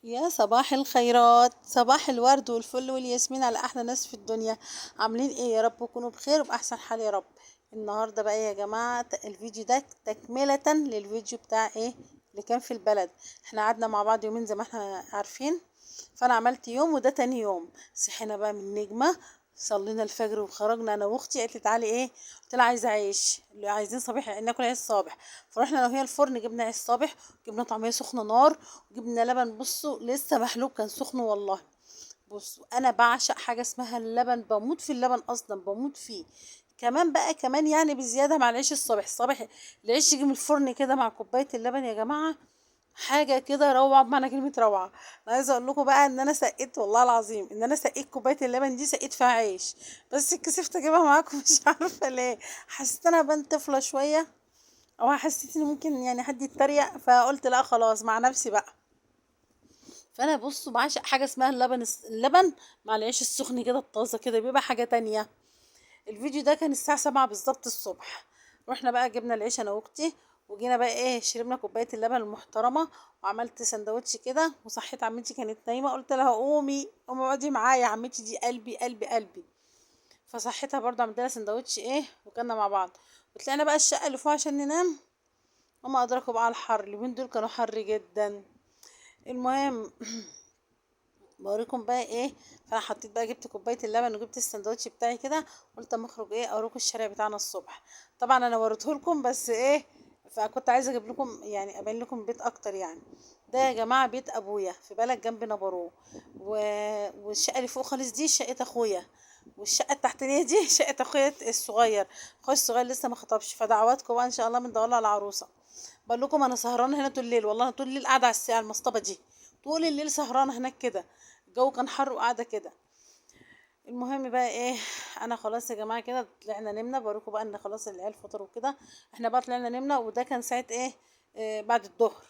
يا صباح الخيرات، صباح الورد والفل والياسمين على احلى ناس في الدنيا. عاملين ايه؟ يا رب تكونوا بخير وباحسن حال يا رب. النهارده بقى يا جماعة الفيديو ده تكمله للفيديو بتاع ايه اللي كان في البلد. احنا قعدنا مع بعض يومين زي ما احنا عارفين، فانا عملت يوم وده تاني يوم. صحينا بقى من نجمه، صلينا الفجر وخرجنا انا واختي. قالت لي تعالي ايه، قلت لها عايزه عيش، اللي عايزين صبيح ناكل عيش صابح. فرحنا انا وهي الفرن، جبنا عيش صابح، جبنا طعميه سخنة نار، جبنا لبن. بصوا لسه محلوب كان سخن والله. بصوا انا بعشق حاجة اسمها اللبن، بموت في اللبن اصلا، بموت فيه. كمان بقى كمان يعني بزيادة مع العيش الصبح. الصبح العيش يجي من الفرن كده مع كوباية اللبن يا جماعة، حاجة كده روعه بمعنى كلمة روعه. انا عايزه اقول لكم بقى ان انا سقيت والله العظيم، ان انا سقيت كوباية اللبن دي سقيت فيها عيش، بس اتكسفت اجيبها معاكم مش عارفه ليه، حسيت انا بنت طفله شوية، او حسيت ان ممكن يعني حد يتريق، فقلت لا خلاص مع نفسي بقى. فانا بصوا بعشق حاجة اسمها اللبن، اللبن مع العيش السخن كده الطازه كده بيبقى حاجة تانية. الفيديو ده كان الساعة 7 بالظبط الصبح. رحنا بقى جبنا العيش انا واختي، وجينا بقى ايه شربنا كوباية اللبن المحترمة، وعملت سندوتش كده، وصحيت عمتي كانت نايمة، قلت لها قومي قومي اقعدي معايا، عمتي دي قلبي قلبي قلبي. فصحيتها برضه عملت لها سندوتش ايه، وكلنا مع بعض. وطلعنا بقى الشقة اللي فوق عشان ننام، وما ادراكوا بقى على الحر، اليومين دول كانوا حر جدا. المهم بوريكم بقى ايه. فانا حطيت بقى، جبت كوباية اللبن وجبت السندوتش بتاعي كده، قلت اما اخرج ايه اوريكم الشارع بتاعنا الصبح. طبعا انا وريته لكم بس ايه، فكنت عايزه اجيب لكم يعني ابين لكم بيت اكتر يعني. ده يا جماعة بيت ابويا في بلد جنب نبروه، والشقه اللي فوق خالص دي شقه اخويا، والشقه التحتانيه دي شقه اخويا الصغير. اخويا الصغير لسه ما خطبش، فدعواتكم بقى ان شاء الله بندور على العروسة. بقول لكم انا سهرانة هنا طول الليل، والله انا طول الليل قاعدة على الساعة المصطبه دي، طول الليل سهرانة هناك كده، الجو كان حر وقاعدة كده. المهم بقى ايه، انا خلاص يا جماعة كده طلعنا نمنا. بوريكم بقى ان خلاص العيال فطروا كده، احنا بقى طلعنا نمنا. وده كان ساعة ايه، بعد الظهر،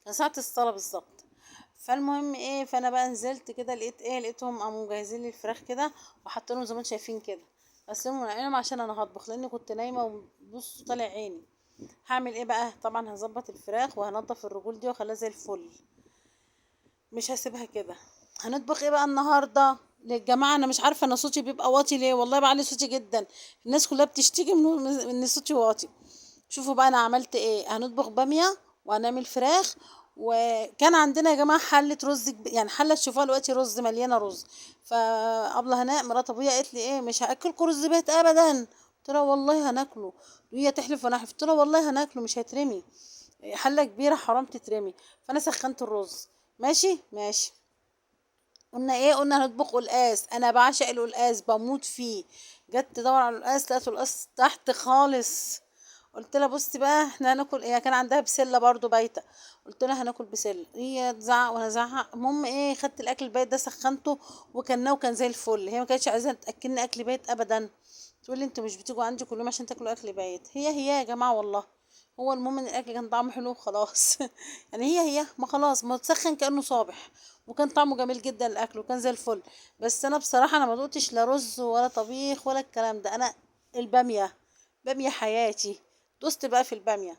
كان ساعة الصلاة بالظبط. فالمهم ايه، فانا بقى نزلت كده لقيت ايه، لقيتهم قاموا مجهزين لي الفراخ كده، وحاطينهم زي ما انتم شايفين كده، غسلهم ونقلهم عشان انا هطبخ، لان كنت نايمة وبصوا طالع عيني. هعمل ايه بقى؟ طبعا هظبط الفراخ وهنضف الرجول دي واخليها زي الفل، مش هسيبها كده. هنطبخ ايه بقى النهارده للجماعة؟ انا مش عارفه انا صوتي بيبقى واطي ليه، والله بعلي صوتي جدا، الناس كلها بتشتكي من ان صوتي واطي. شوفوا بقى انا عملت ايه. هنطبخ باميه وهنعمل فراخ، وكان عندنا يا جماعة حله رز يعني حله تشوفوها دلوقتي رز مليانة رز. فابله هناء مرات ابويا قالت لي ايه، مش هاكلكوا رز بيت ابدا. قلت لها والله هناكله، وهي تحلف وانا احلف، قلت لها والله هناكله مش هيترمي، حله كبيرة حرام تترمي. فانا سخنت الرز. ماشي ماشي. قلنا ايه؟ قلنا هنطبخ قلقاس. انا بعشق القلقاس بموت فيه. جت تدور على القلقاس لقيت القلقاس تحت خالص. قلت لها بصي بقى احنا هناكل ايه، كان عندها بسلة برضو بايته، قلت لها هناكل بسلة، هي تزعق وانا ازعق. المهم ايه، خدت الاكل البايت ده سخنته وكلناه وكان زي الفل. هي ما كانتش عايزه تاكلني اكل بايت ابدا، تقول لي انتوا مش بتيجوا عندي كل يوم عشان تاكلوا اكل بايت. هي هي يا جماعة والله، هو المهم ان الاكل كان طعمه حلو وخلاص يعني هي هي ما خلاص ما تسخن كانه صابح، وكان طعمه جميل جدا الاكل وكان زي الفل. بس انا بصراحة انا ما دقتش لا رز ولا طبيخ ولا الكلام ده، انا الباميه باميه حياتي، دوست بقى في الباميه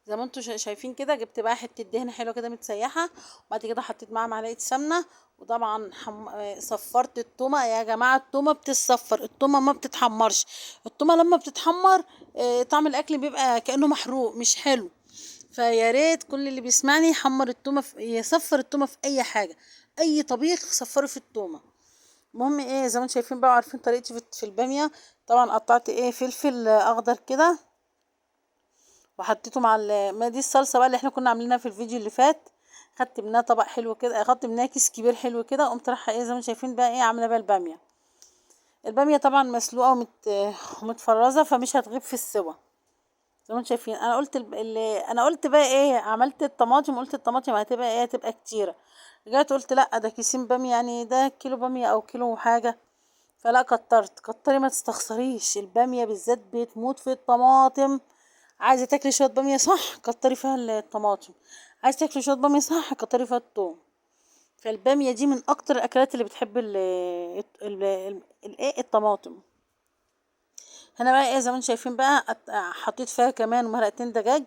زي ما انتوا شايفين كده. جبت بقى حتة دهنه حلوة كده متسيحه، وبعد كده حطيت معاها معلقه سمنه، وطبعا صفرت التومه. يا جماعة التومه بتتصفر، التومه ما بتتحمرش، التومه لما بتتحمر طعم الاكل بيبقى كانه محروق مش حلو. فيا ريت كل اللي بيسمعني يحمر التومه يصفر التومه في اي حاجة، اي طبيخ صفرة في التومه. المهم ايه، زي ما انتم شايفين بقى وعارفين طريقتي في الباميه. طبعا قطعت ايه فلفل اخضر كده وحطيته مع ما دي الصلصه بقى اللي احنا كنا عاملينها في الفيديو اللي فات. خدت منها طبق حلو كده، خدت منها كيس كبير حلو كده، قمت رايحة ايه زي ما انتم شايفين بقى ايه عامله بقى الباميه. الباميه طبعا مسلوقة ومتفرزه، فمش هتغيب في السوا زي ما انتم شايفين. انا قلت انا قلت بقى ايه، عملت الطماطم، قلت الطماطم هتبقى ايه، هتبقى كتيرة. رجعت قلت لا ده كيسين باميه، يعني ده كيلو باميه او كيلو حاجة، فلا كترت. كتري ما تستخسريش، الباميه بالذات بتموت في الطماطم. عايزه تاكلي شوية باميه صح كتري فيها الطماطم، عايزه تاكلي شوية باميه صح كتري فيها الثوم. فالباميه دي من اكتر الاكلات اللي بتحب الطماطم. هنا بقى ايه زي ما انتم شايفين بقى، حطيت فيها كمان مرقتين دجاج،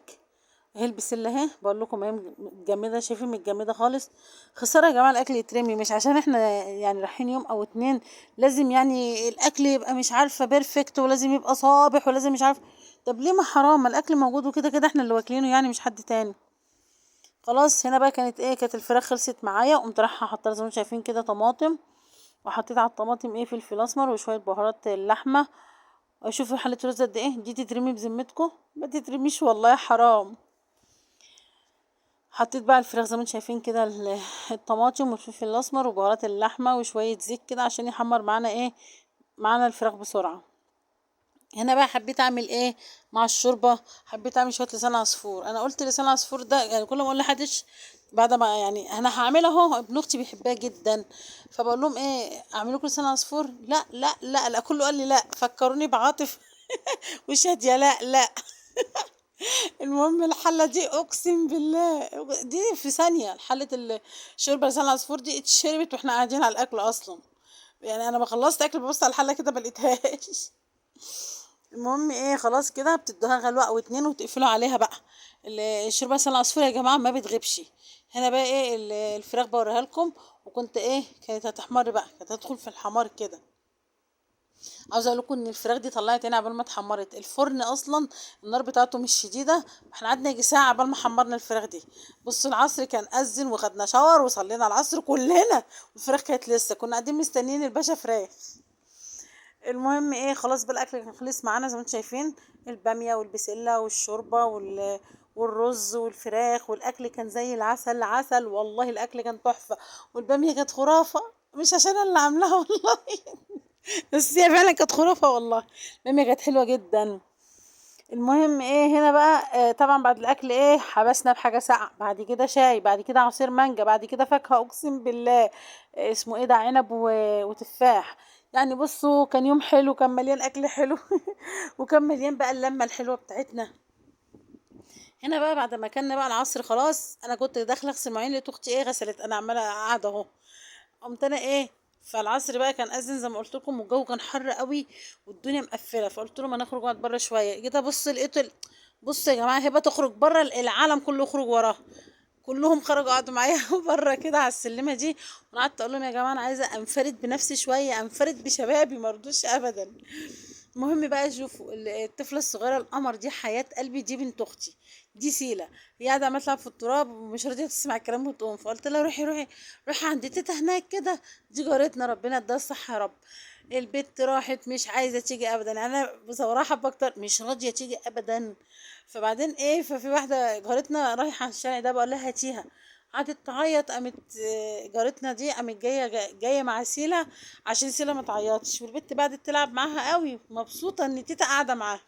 اهي البسله اهي، بقول لكم اهي متجمده، شايفين متجمده خالص. خسارة يا جماعة الاكل يترمي، مش عشان احنا يعني رايحين يوم او اتنين لازم يعني الاكل يبقى مش عارفه perfect، ولازم يبقى صابح، ولازم مش عارفه. طب ليه؟ ما حرام، ما الاكل موجود وكده كده احنا اللي واكلينه يعني، مش حد تاني. خلاص هنا بقى كانت ايه، كانت الفراخ خلصت معايا، قمت رايحة حاطه زي ما انتم شايفين كده طماطم، وحطيت على الطماطم ايه فلفل اسمر وشوية بهارات اللحمة. شوفوا حله رز قد ايه، دي تترمي بذمتكم؟ ما تترميش والله حرام. حطيت بقى الفراخ زي ما انتم شايفين كده الطماطم والفلفل الاسمر وبهارات اللحمة وشوية زيت كده عشان يحمر معانا ايه، معانا الفراخ بسرعة. هنا بقى حبيت اعمل ايه مع الشوربة، حبيت اعمل شوية لسان عصفور. انا قلت لسان عصفور ده يعني كل ما اقول لحدش بعد ما يعني انا هعملها اهو، ابن اختي بيحبها جدا، فبقول لهم ايه اعمل لكم لسان عصفور؟ لا لا لا لا، كله قال لي لا، فكروني بعاطف وشاديه، لا لا. المهم الحلة دي اقسم بالله دي في ثانية، حله الشوربة لسان العصفور دي اتشربت واحنا قاعدين على الاكل اصلا، يعني انا ما خلصت اكل ببص على الحلة كده ما لقيتهاش. المهم ايه خلاص كده بتدوها غلوه او اتنين وتقفلوا عليها بقى. الشوربة لسان العصفور يا جماعة ما بتغيبش. هنا بقى ايه الفراخ بوريها لكم، وكنت ايه كانت هتحمر بقى، كانت هتدخل في الحمار كده. عاوزه اقول لكم ان الفراخ دي طلعت هنا عبال ما اتحمرت، الفرن اصلا النار بتاعته مش شديدة، احنا قعدنا يجي ساعة عبال ما حمرنا الفراخ دي. بصوا العصر كان اذن وخدنا شاور وصلينا العصر كلنا، والفراخ كانت لسه، كنا قاعدين مستنيين الباشا فراخ. المهم ايه خلاص بقى الاكل كان خلص معانا زي ما انتم شايفين، الباميه والبسله والشوربه والرز والفراخ، والاكل كان زي العسل عسل والله، الاكل كان تحفة، والباميه كانت خرافه، مش عشان انا اللي عاملاها والله، بس هي فعلا كانت خرافه والله، الباميه كانت حلوة جدا. المهم ايه هنا بقى طبعا بعد الاكل ايه حبسنا بحاجة ساقعه، بعد كده شاي، بعد كده عصير مانجا، بعد كده فاكهة اقسم بالله اسمه ايه ده، عنب وتفاح. يعني بصوا كان يوم حلو، كان مليان اكل حلو وكان مليان بقى اللمة الحلوة بتاعتنا. هنا بقى بعد ما كنا بقى العصر خلاص، انا كنت داخله اغسل مواعين، لقيت اختي ايه غسلت، انا عماله قاعدة اهو، قمت انا ايه فالعصر بقى كان اذن زي ما قلت لكم، والجو كان حر قوي والدنيا مقفلة، فقلت لهم انا اخرج اقعد بره شوية. جيت ابص لقيت بصوا يا جماعة هبه تخرج بره، العالم كله يخرج وراها، كلهم خرجوا قعدوا معايا بره كده على السلمه دي. وانا قعدت اقول لهم يا جماعة انا عايزه انفرد بنفسي شوية، انفرد بشبابي، ما رضوش ابدا. المهم بقى شوفوا الطفلة الصغيرة القمر دي، حياة قلبي، دي بنت اختي، دي سيله، هي قاعدة عماله تلعب في التراب ومش راضية تسمع الكلام وتقوم، فقلت لها روحي روحي روحي عند تيتا هناك كده، دي جارتنا ربنا اداها الصحة يا رب. البت راحت مش عايزه تيجي ابدا، يعني انا بصراحة حابة اكتر مش راضية تيجي ابدا. فبعدين ايه، ففي واحدة جارتنا رايحة على الشارع ده، بقول لها هاتيها، قعدت تعيط، قامت جارتنا دي قامت جاية مع سيلا عشان سيلا ما تعيطش، والبت بعدت تلعب معاها قوي، مبسوطة ان تيتا قاعدة معاها.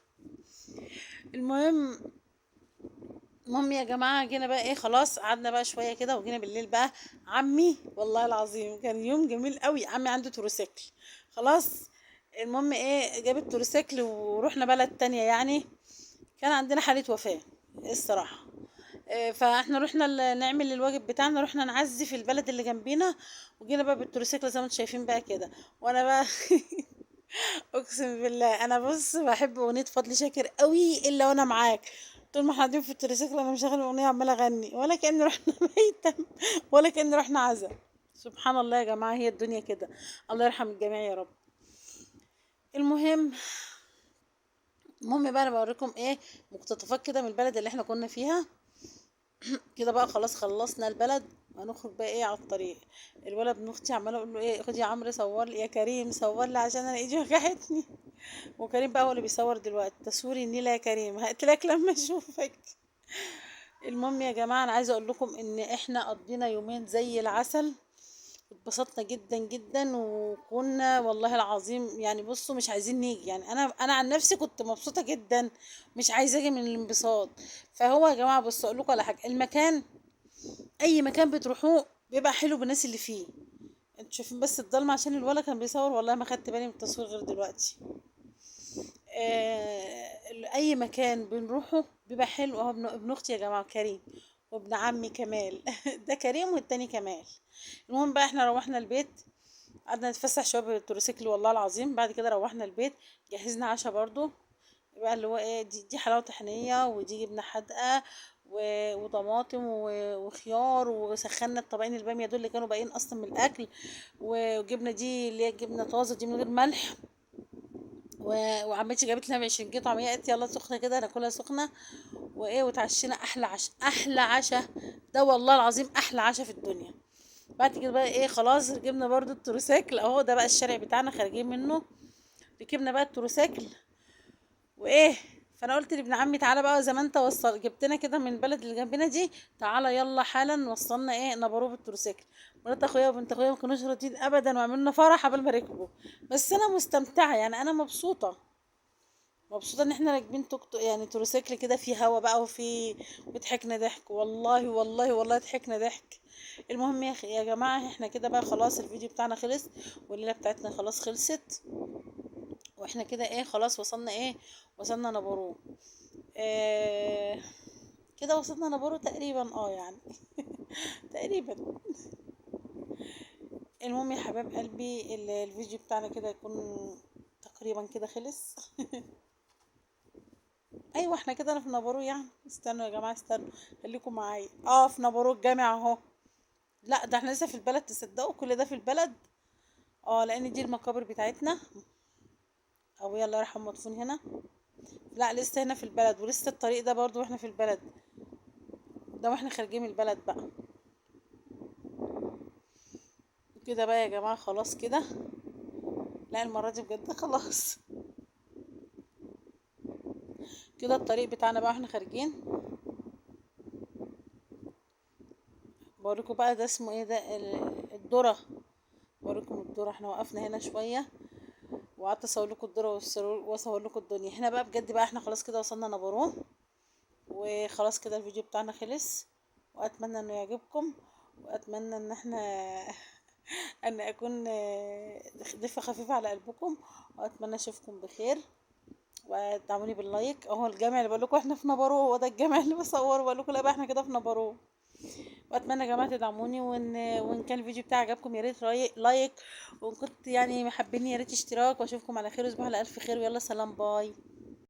المهم يا جماعة جينا بقى ايه خلاص قعدنا بقى شوية كده، وجينا بالليل بقى عمي والله العظيم كان يوم جميل قوي، عمي عنده تروسيكل خلاص. المهم ايه جاب التروسيكل ورحنا بلد تانية، يعني كان عندنا حاله وفاه الصراحة، فاحنا رحنا نعمل الواجب بتاعنا، رحنا نعزي في البلد اللي جنبينا، وجينا بقى بالتروسيكل زي ما انتم شايفين بقى كده. وانا بقى اقسم بالله انا بص بحب اغنية فضل شاكر قوي، الا وانا معاك طول ما احنا قاعدين في التروسيكل انا مشغله الاغنية عماله اغني، ولا كأن رحنا ميتم ولا كأن رحنا عزا. سبحان الله يا جماعة، هي الدنيا كده، الله يرحم الجميع يا رب. المهم بقى انا بوريكم ايه مقتطفات كده من البلد اللي احنا كنا فيها كده بقى. خلاص خلصنا البلد، هنخرج بقى ايه على الطريق. الولد ابن اختي عماله اقول له ايه خد يا عمرو صور لي، يا كريم صور لي عشان انا ايدي وجعتني، وكريم بقى هو اللي بيصور دلوقتي، تصوير النيله يا كريم هقتلك لما اشوفك. المهم يا جماعة انا عايزه اقول لكم ان احنا قضينا يومين زي العسل، اتبسطنا جدا جدا، وكنا والله العظيم يعني بصوا مش عايزين نيجي، يعني انا عن نفسي كنت مبسوطة جدا، مش عايزه اجي من الانبساط. فهو يا جماعة بصوا اقول لكم على حاجة، المكان اي مكان بتروحوه بيبقى حلو بالناس اللي فيه. انتوا شايفين بس الضلمة عشان الولد كان بيصور، والله ما خدت بالي من التصوير غير دلوقتي. اي مكان بنروحه بيبقى حلو. اهو ابن اختي يا جماعة كريم، وابن عمي كمال ده كريم والتاني كمال. المهم بقى احنا روحنا البيت، قعدنا نتفسح شوية بالتروسيكل والله العظيم. بعد كده روحنا البيت جهزنا عشاء برضو بقى، اللي هو ايه دي حلاوة طحينيه، ودي جبنه حادقه، وطماطم وخيار، وسخنا الطبقين الباميه دول اللي كانوا باقيين اصلا من الاكل، وجبنه دي اللي هي جبنه طازة دي من غير ملح، وعمتي جابت لنا 20 جنيه طعميه، قالت يلا سخنة كده ناكلها سخنة. وايه، وتعشينا احلى عشاء، احلى عشاء ده والله العظيم احلى عشاء في الدنيا. بعد كده بقى ايه، خلاص ركبنا برضو التروسيكل اهو، ده بقى الشارع بتاعنا خارجين منه، ركبنا بقى التروسيكل. وايه، فانا قلت لابن عمي تعالى بقى زي ما انت وصل جبتنا كده من البلد اللي جنبنا دي، تعالى يلا حالا وصلنا ايه نبروه بالتروسيكل. مرات اخويا وبنت اخويا ما كانوش راضيين ابدا، وعملنا فرح قبل ما ركبوا، بس انا مستمتعه يعني، انا مبسوطة مبسوطة ان احنا راكبين توك توك يعني تروسيكل كده، في هوا بقى وفي، وضحكنا ضحك والله والله والله ضحكنا ضحك. المهم يا جماعة احنا كده بقى خلاص الفيديو بتاعنا خلص، والليلة بتاعتنا خلاص خلصت، واحنا كده ايه خلاص وصلنا ايه، وصلنا نبرو. إيه كده وصلنا نبرو تقريبا، يعني تقريبا. المهم يا حبايب قلبي الفيديو بتاعنا كده يكون تقريبا كده خلص. ايوه احنا كده في نبرو يعني، استنوا يا جماعة استنوا خليكم معايا. في نبرو الجامع اهو. لا ده احنا لسه في البلد، تصدقوا كل ده في البلد؟ لان دي المقابر بتاعتنا، ابويا الله يرحمه مدفون هنا. لا لسه هنا في البلد، ولسه الطريق ده برضو واحنا في البلد ده، واحنا خارجين من البلد بقى كده بقى يا جماعة. خلاص كده، لا المرة دي بجد خلاص كده الطريق بتاعنا بقى واحنا خارجين. بوريكم بقى ده اسمه ايه ده، الذرة. بوريكم الذرة، احنا وقفنا هنا شوية وقعدت اصور لكم الذرة واصور لكم الدنيا هنا بقى. بجد بقى احنا خلاص كده وصلنا نبروه، وخلاص كده الفيديو بتاعنا خلص، واتمنى انه يعجبكم، واتمنى ان احنا ان اكون ضيفه خفيفة على قلبكم، واتمنى اشوفكم بخير، ودعموني بال like. اهو الجامع اللي بقول لكم احنا في نبروه، هو ده الجامع اللي بصورة بقول لكم لا بقى احنا كده في نبروه. واتمنى يا جماعة تدعموني، وان كان الفيديو بتاعي عجبكم يا ريت like، وان كنت يعني محبيني يا ريت اشتراك، واشوفكم على خير وتصبحوا على الف خير، ويلا سلام bye.